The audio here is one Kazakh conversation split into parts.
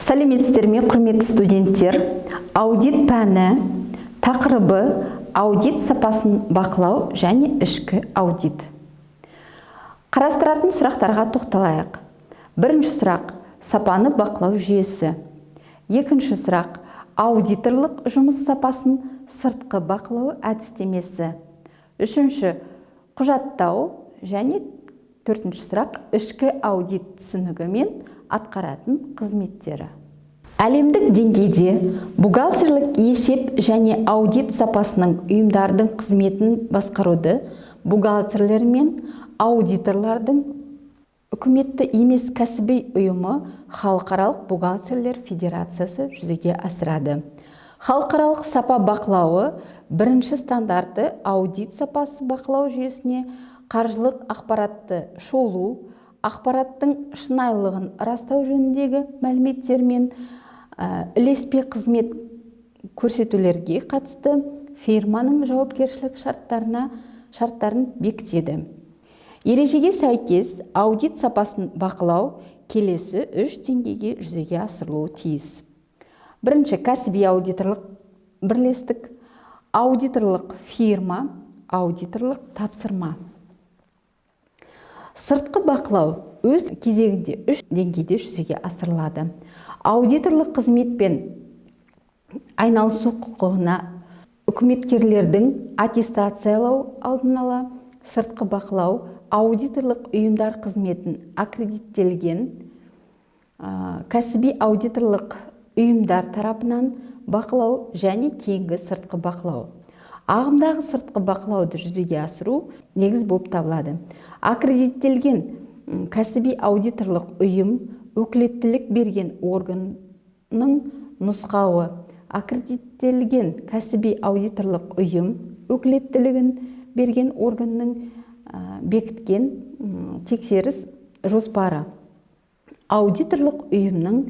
Сәлеметсіздер ме, құрметті студенттер! Аудит пәні, тақырыбы: аудит сапасын бақылау және ішкі аудит. Қарастыратын сұрақтарға тоқталайық. Бірінші сұрақ: сапаны бақылау жүйесі. Екінші сұрақ: аудиторлық жұмыс сапасын сыртқы бақылау әдістемесі. Үшінші: құжаттау. Және төртінші сұрақ: ішкі аудит түсінігі мен атқаратын қызметтері. Әлемдік деңгейде бухгалтерлік есеп және аудит сапасының ұйымдардың қызметін басқаруды бухгалтерлер мен аудиторлардың үкіметті емес кәсіби ұйымы, Халықаралық бухгалтерлер федерациясы жүзеге асырады. Халықаралық сапа бақылауы бірінші стандарты аудит сапасы бақылау жүйесіне қаржылық ақпаратты шолу, ақпараттың шынайылығын растау жөніндегі мәліметтер мен ілеспе қызмет көрсетулерге қатысты фирманың жауапкершілік шарттарын бекітеді. Ережеге сәйкес, аудит сапасын бақылау келесі үш деңгейге жүзеге асырылуы тиіс. Бірінші: кәсіби аудиторлық бірлестік, аудиторлық фирма, аудиторлық тапсырма. Сыртқы бақылау өз кезегінде үш деңгейде жүзеге асырылады: аудиторлық қызметпен айналысу құқығына үміткерлердің аттестациялау, алдын ала сыртқы бақылау, аудиторлық ұйымдар қызметін аккредиттелген кәсіби аудиторлық ұйымдар тарапынан бақылау және кейінгі сыртқы бақылау. Ағымдағы сыртқы бақылауды жүзеге асыру негіз болып табылады аккредиттелген кәсіби аудиторлық ұйым өкілеттілік берген органның нұсқауы, аккредиттелген кәсіби аудиторлық ұйым өкілеттілігін берген органның бекіткен тексеріс жоспары, аудиторлық ұйымның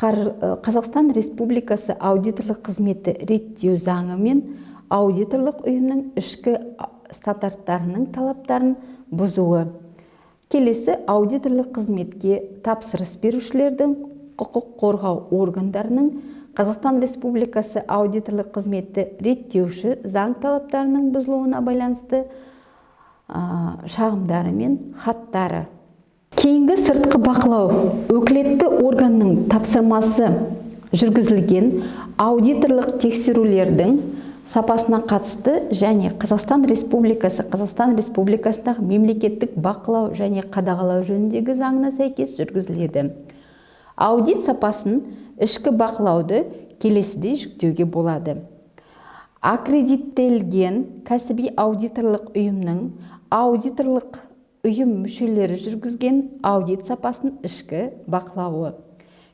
Қазақстан Республикасы аудиторлық қызметті реттеу заңы мен аудиторлық ұйымның ішкі стандарттарының талаптарын бұзуы, келесі аудиторлық қызметке тапсырыс берушілердің, құқық қорғау органдарының Қазақстан Республикасы аудиторлық қызметті реттеуші заң талаптарының бұзылуына байланысты шағымдары мен хаттары. Кейінгі сыртқы бақылау өкілетті органның тапсырмасы жүргізілген аудиторлық тексерулердің сапасына қатысты және Қазақстан Республикасы Қазақстан Республикасындағы мемлекеттік бақылау және қадағалау жөніндегі заңына сәйкес жүргізіледі. Аудит сапасын ішкі бақылауды келесідей жіктеуге болады: аккредиттелген кәсіби аудиторлық ұйымның, аудиторлық ұйым мүшелері жүргізген аудит сапасын ішкі бақылауы,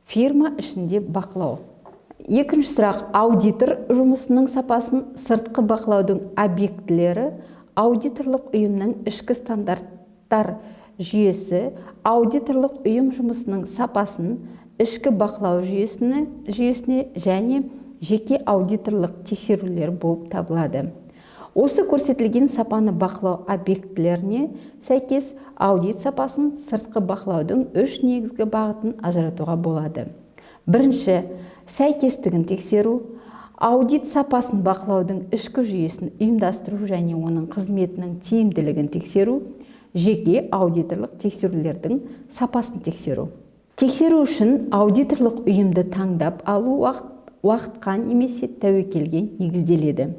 фирма ішінде бақылау. Екінші сұрақ: аудитор жұмысының сапасын сыртқы бақылаудың объектілері аудиторлық ұйымның ішкі стандарттар жүйесі, аудиторлық ұйым жұмысының сапасын ішкі бақылау жүйесіне және жеке аудиторлық тексерулер болып табылады. Осы көрсетілген сапаны бақылау объектілеріне сәйкес аудит сапасын сыртқы бақылаудың үш негізгі бағытын ажыратуға болады. Бірінші: сәйкестігін тексеру, аудит сапасын бақылаудың ішкі жүйесін ұйымдастыру және оның қызметінің тиімділігін тексеру, жеке аудиторлық тексерулердің сапасын тексеру. Тексеру үшін аудиторлық ұйымды таңдап алу уақытқа немесе тәуекелге негізделеді.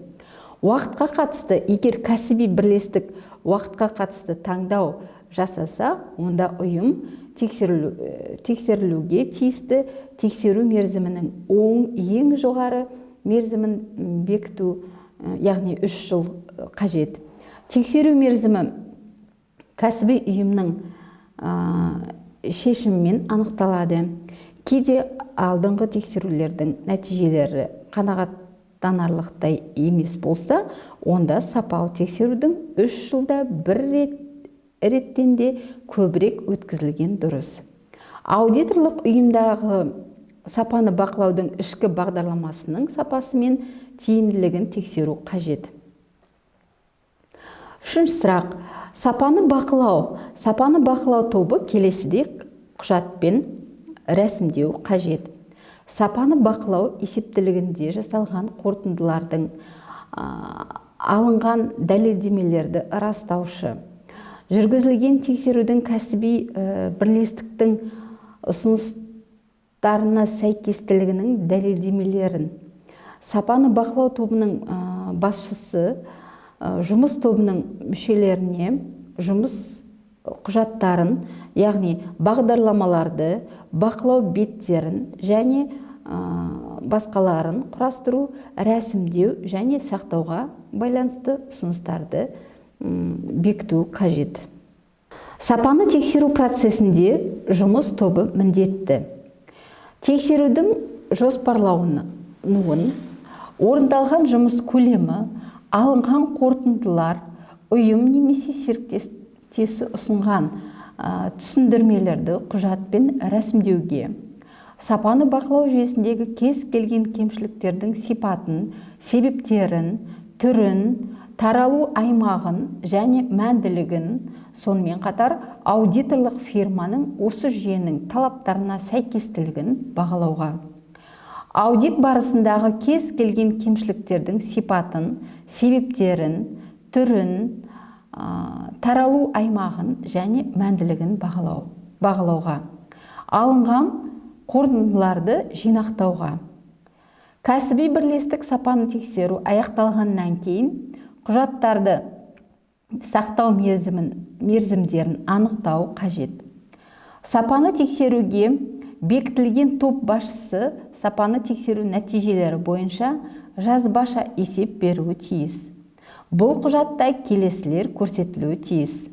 Уақытқа қатысты: егер кәсіби бірлестік уақытқа қатысты таңдау жасаса, онда ұйым тексерілуге тиісті тексеру мерзімінің ең жоғары мерзімін бекіту, яғни 3 жыл қажет. Тексеру мерзімі кәсіби ұйымның шешімімен анықталады. Кейде алдыңғы тексерулердің нәтижелері қанағаттанарлықтай емес болса, онда сапалы тексерудің 3 жылда бір реттен де көбірек өткізілген дұрыс. Аудиторлық ұйымдағы сапаны бақылаудың ішкі бағдарламасының сапасы мен тиімділігін тексеру қажет. Үшінші сұрақ: сапаны бақылау. Сапаны бақылау тобы келесідей құжатпен рәсімдеу қажет. Сапаны бақылау есептілігінде жасалған қорытындылардың, алынған дәлелдемелерді растаушы, жүргізілген тексерудің кәсіби бірлестіктің ұсыныстарына сәйкестілігінің дәлелдемелерін. Сапаны бақылау тобының басшысы жұмыс тобының мүшелеріне жұмыс құжаттарын, яғни бағдарламаларды, бақылау беттерін және басқаларын құрастыру, рәсімдеу және сақтауға байланысты ұсыныстарды бекіту қажет. Сапаны тексеру процесінде жұмыс тобы міндетті тексерудің жоспарлануын, орындалған жұмыс көлемі, алынған қорытындылар, ұйым немесе серіктесі ұсынған түсіндірмелерді құжатпен рәсімдеуге, сапаны бақылау жүйесіндегі кез келген кемшіліктердің сипатын, себептерін, түрін, таралу аймағын және мәнділігін, сонымен қатар аудиторлық фирманың осы жүйенің талаптарына сәйкестілігін бағалауға, аудит барысындағы кез келген кемшіліктердің сипатын, себептерін, түрін, таралу аймағын және мәнділігін бағалауға, алынған қорытындыларды жинақтауға. Кәсіби бірлестік сапаны тексеру аяқталғаннан кейін құжаттарды сақтау мерзімдерін анықтау қажет. Сапаны тексеруге бекітілген топ басшысы сапаны тексеру нәтижелері бойынша жазбаша есеп беруі тиіс. Бұл құжатта келесілер көрсетілуі тиіс.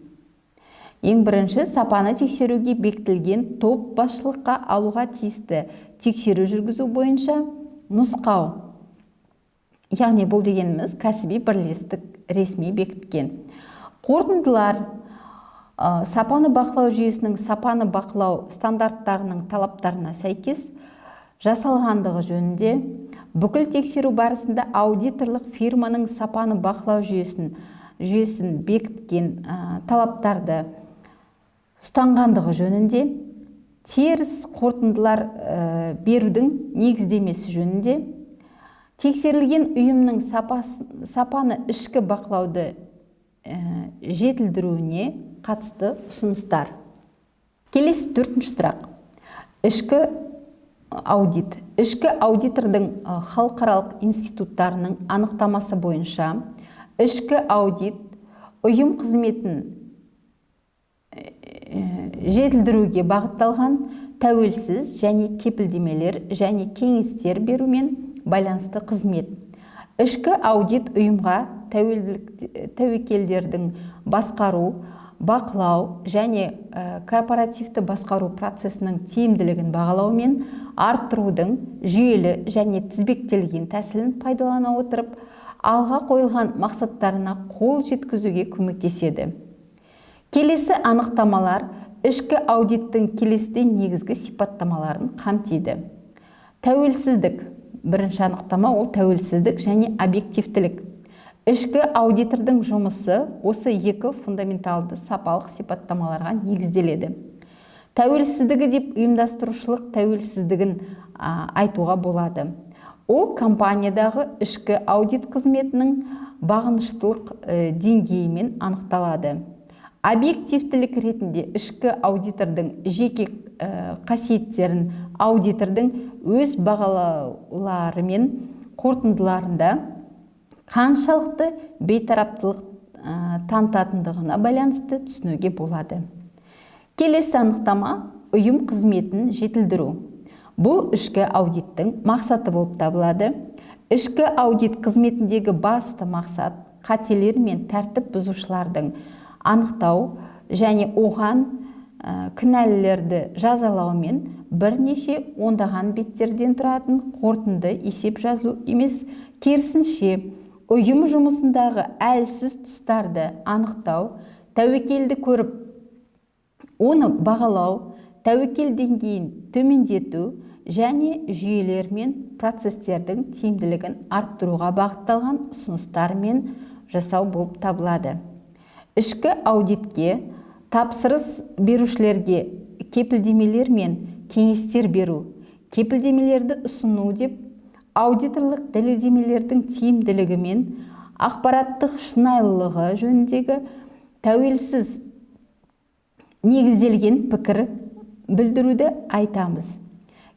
Ең бірінші, сапаны тексеруге бекітілген топ басшылыққа алуға тиісті тексеру жүргізу бойынша нұсқау. Яғни бұл дегеніміз кәсіби бірлестік ресми бекіткен. Қорытындылар сапаны бақылау жүйесінің сапаны бақылау стандарттарының талаптарына сәйкес жасалғандығы жөнінде, бүкіл тексеру барысында аудиторлық фирманың сапаны бақылау жүйесін бекіткен талаптарды ұстанғандығы жөнінде, теріс қорытындылар берудің негіздемесі жөнінде, тексерілген ұйымның сапаны ішкі бақылауды жетілдіруіне қатысты ұсыныстар. Келесі төртінші сұрақ. Ішкі аудит. Ішкі аудитордың халықаралық институттарының анықтамасы бойынша ішкі аудит ұйым қызметін жетілдіруге бағытталған тәуелсіз және кепілдемелер және кеңестер берумен байланысты қызмет. Ішкі аудит ұйымға тәуекелдердің басқару, бақылау және корпоративті басқару процесінің тиімділігін бағалау мен арттырудың жүйелі және тізбектелген тәсілін пайдалана отырып, алға қойылған мақсаттарына қол жеткізуге көмектеседі. Келесі анықтамалар ішкі аудиттің келесідей негізгі сипаттамаларын қамтиды. Тәуелсіздік. Бірінші анықтама ол тәуелсіздік және объективтілік. Ішкі аудитордың жұмысы осы екі фундаменталды сапалық сипаттамаларға негізделеді. Тәуелсіздігі деп ұйымдастырушылық тәуелсіздігін айтуға болады. Ол компаниядағы ішкі аудит қызметінің бағыныштылық деңгейімен анықталады. Объективтілік ретінде ішкі аудитордың жеке қасиеттерін аудитордың өз бағалаулары мен қорытындыларында қаншалықты бейтараптылық танытатындығына байланысты түсінуге болады. Келесі анықтама ұйым қызметін жетілдіру. Бұл ішкі аудиттің мақсаты болып табылады. Ішкі аудит қызметіндегі басты мақсат қателер мен тәртіп бұзушылардың анықтау және оған кінәлілерді жазалаумен бірнеше ондаған беттерден тұратын қорытынды есеп жазу емес, керісінше ұйым жұмысындағы әлсіз тұстарды анықтау, тәуекелді көріп, оны бағалау, тәуекел деңгейін төмендету және жүйелер мен процестердің тиімділігін арттыруға бағытталған ұсыныстармен жасау болып табылады. Ішкі аудитке тапсырыс берушілерге кепілдемелер мен кеңестер беру, Кепілдемелерді ұсыну деп аудиторлық дәлелдемелердің тиімділігі мен ақпараттық шынайылығы жөніндегі тәуелсіз негізделген пікір білдіруді айтамыз.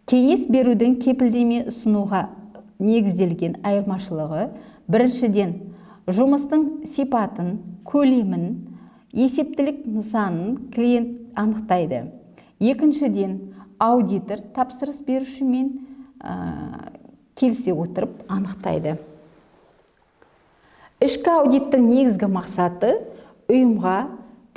Кеңес берудің кепілдеме ұсынуға негізделген айырмашылығы: біріншіден, жұмыстың сипатын, көлемін, есептілік нысанын клиент анықтайды, екіншіден, аудитор тапсырыс берушімен келісе отырып анықтайды. Ішкі аудиттің негізгі мақсаты – ұйымға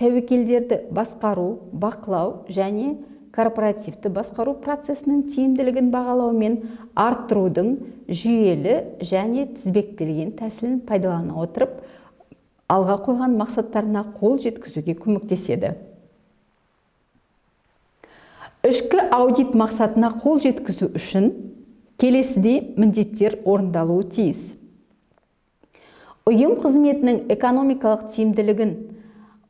тәуекелдерді басқару, бақылау және корпоративті басқару процесінің тиімділігін бағалау мен арттырудың жүйелі және тізбектелген тәсілін пайдалана отырып, алға қойған мақсаттарына қол жеткізуге көмектеседі. Ішкі аудит мақсатына қол жеткізу үшін келесідей міндеттер орындалуы тиіс: ұйым қызметінің экономикалық тиімділігін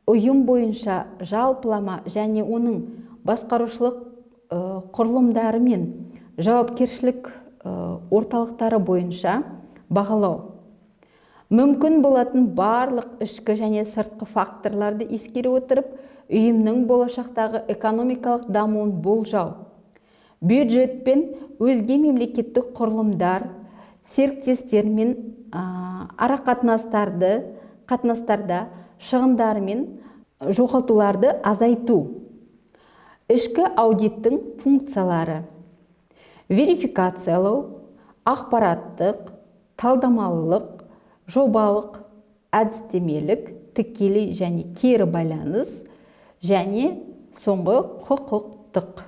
ұйым бойынша жалпылама және оның басқарушылық құрылымдары мен жауапкершілік орталықтары бойынша бағалау, мүмкін болатын барлық ішкі және сыртқы факторларды ескере отырып, ұйымның болашақтағы экономикалық дамуын болжау, бюджет пен өзге мемлекеттік құрылымдар, серіктестермен арақатынастарды қатынастарда шығындар мен жоғалтуларды азайту. Ішкі аудиттің функциялары: верификациялау, ақпараттық, талдамалылық, жобалық, әдістемелік, тікелей және кері байланыс және соңғы құқықтық.